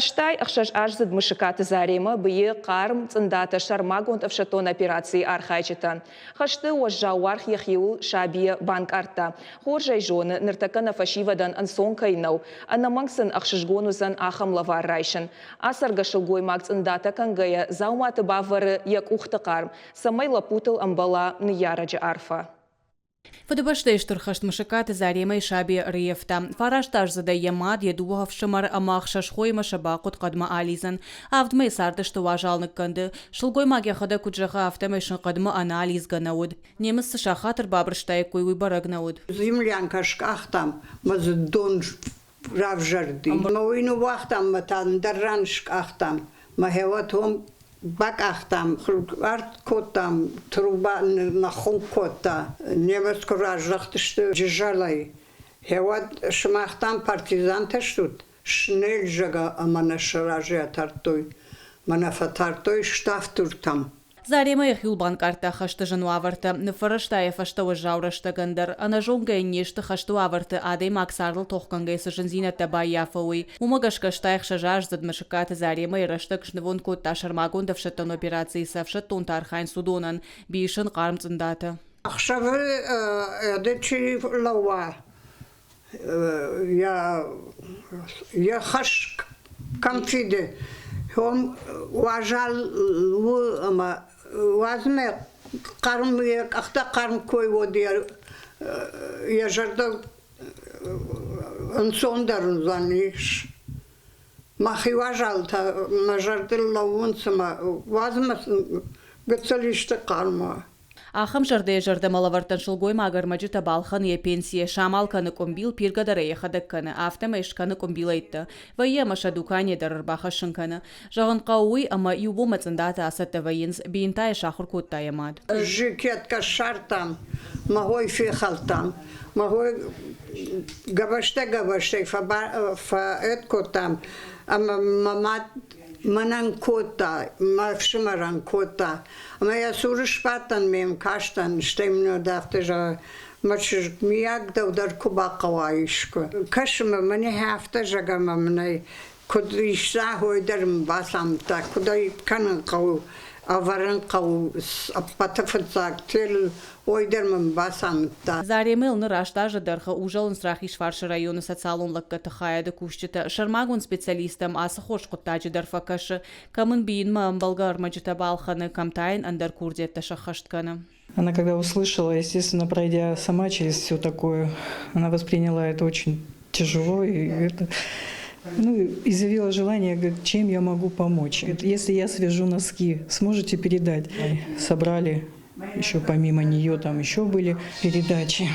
86 аздзыд Мысыкаты Заремӕ быйы хъарм цъындатӕ сӕрмагонд ӕфсӕддон операцийы архайджытӕн. Хӕсты уӕззау уаргъ йӕхиуыл сабийӕ банкъардта. Хорз ӕй зоны, ныртӕккӕ нӕ фӕсивӕдӕн ӕнцон кӕй нӕу. Ӕнӕмӕнг сын ӕхсызгон уыдзӕн ахӕм лӕвар райсын. Ацӕргӕ сылгоймаг цъындатӕ кӕнгӕйӕ дзауматы бавӕры йӕ къухты хъарм, цӕмӕй лӕппутыл ӕмбӕла ныййарӕджы арфӕ. Фыдыбӕстӕйы Стыр хӕст Мысыкаты Заремӕйы сабийӕ ӕрыййӕфта. Фарастаздзыдӕй йӕ мад, йӕ дыууӕ ӕфсымӕры ӕмӕ ӕхсӕз хоимӕ сӕ бахъуыд хъӕдмӕ алидзын. Авд мӕйы цардысты уазал ныккӕнды. Сылгоймаг йӕхӕдӕг куыд зӕгъы, афтӕмӕй сын хъӕдмӕ ӕнӕ алидзгӕ нӕ уыд. Немыц цы сахат ӕрбабырстаиккой, уый бӕрӕг нӕ уыд. Землянкӕ скъахтам мӕ дзы дон равзӕрди. Ӕмӕ уый ныууагътам мӕ та ӕндӕр ран скъахтам. Мӕ хеуат уым бакъахтам, арт кодтам, труба ныххуынкъ кодта. Немыц куы раздӕхтысты Джызӕлӕй, гъеуӕд сымах там партизантӕ стут, шнель зӕгъӕ ӕмӕ нӕ сӕ разӕй атардтой. Мӕнӕ фӕтардтой Ставддуртӕм. Заремӕ йӕхиуыл банкъардта хӕсты зын уавӕртӕ, ныффӕрӕзта йӕ фӕстӕ уӕззау рӕстӕгӕн дӕр. Ӕнӕзонгӕ йын не сты хӕсты уавӕрты адӕймаг цардыл тохгӕнгӕ цы зындзинӕдтӕ баййафы, уый. Уымӕ гӕсгӕ 66-аздзыд Мысыккаты Заремӕ йӕ рӕстӕг снывонд кодта сӕрмагонд ӕфсӕддон операцийы цы ӕфсӕддонтӕ архайынц, уыдонӕн, бийы сын хъарм цъындатӕ. Ӕхсӕвы ӕды чи лӕууа, йӕ хӕс кӕм фиды, уым уазал у ӕмӕ уадзмӕ хъарм, йӕ къӕхтӕ хъарм кой уӕд йӕ зӕрдӕ ӕнцондӕр уыдзӕнис. Мӕхи уазалтӕ мӕ зӕрдыл лӕууынц ӕмӕ уадзмӕ гыццыл исты хъарм уа. Ахӕм зӕрдӕйы зӕрдӕмӕ лӕвӕрттӕн сылгоймаг ӕрмӕджытӕ балхӕны йӕ пенсийӕ, самал кӕны къуымбил, пиргӕ дӕр ӕй йӕхӕдӕг кӕны, афтӕмӕй скӕны къуымбилӕйттӕ. Вӕййы ӕмӕ сӕ дуканийӕ дӕр ӕрбахӕссын кӕны. Зӕгъын хъӕуы уый, ӕмӕ иу бонмӕ цъындатӕ ацӕттӕ вӕййынц, бийын та йӕ сахуыр кодта йӕ мад. Жикеткӕ ссардтам, мӕ хой фехӕлдтам, мӕ хой гӕбӕзтӕ-гӕбӕзтӕй фӕэд кодтам ӕмӕ мӕ мад мӕнӕн кодта, мӕ ӕфсымӕрӕн кодта. Ӕмӕ йӕ цуры сбадтӕн, ме мкастӕн, стӕй мын уӕд афтӕ зӕгъы, мӕ чызг, миййаг дӕу дӕр куы бахъӕуа искуы. Кӕсы мӕ, мӕнӕ афтӕ зӕгъ ӕмӕ мын ӕй куыд исса, уый дӕр мын бацамыдта, куыд ӕй кӕнын хъӕуы, ӕвӕрын хъӕуы ӕппӕты фыццаг тел, уый дӕр мын бацамыдта. Заремӕйыл ныр аст азы дӕргъы узӕлынц Рахизфарсы районы социалон лӕггӕдты хайады кусджытӕ. Сӕрмагонд специалисттӕм ацы хорз хъуыддаджы дӕр фӕкӕсы, кӕм ын бийынмӕ ӕмбӕлгӕ ӕрмӕджытӕ балхӕны, кӕм та йын ӕндӕр курдиӕттӕ сӕххӕст кӕны. Она когда услышала, естественно, пройдя сама через все такое, она восприняла это очень тяжело и это, ну, изъявила желание, говорит, чем я могу помочь. Говорит, если я свяжу носки, сможете передать? Собрали еще помимо нее там еще были передачи.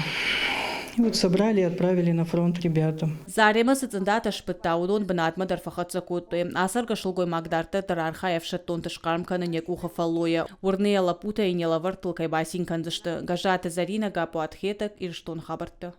И вот собрали и отправили на фронт ребятам. Заремӕ цы цъындатӕ сбыдта, уыдон бынатмӕ дӕр фӕхӕццӕ кодтой. Ацӕргӕ сылгоймаг дарддӕр дӕр архайы ӕфсӕддонты схъарм кӕнын йӕ къухы фӕллойӕ. Уырны йӕ, лӕппутӕ йын йӕ лӕвӕрттыл кӕй бацин кӕндзысты. Гӕззаты Зӕринӕ, Гаппуат Хетӕг, Ирыстоны хабӕрттӕ.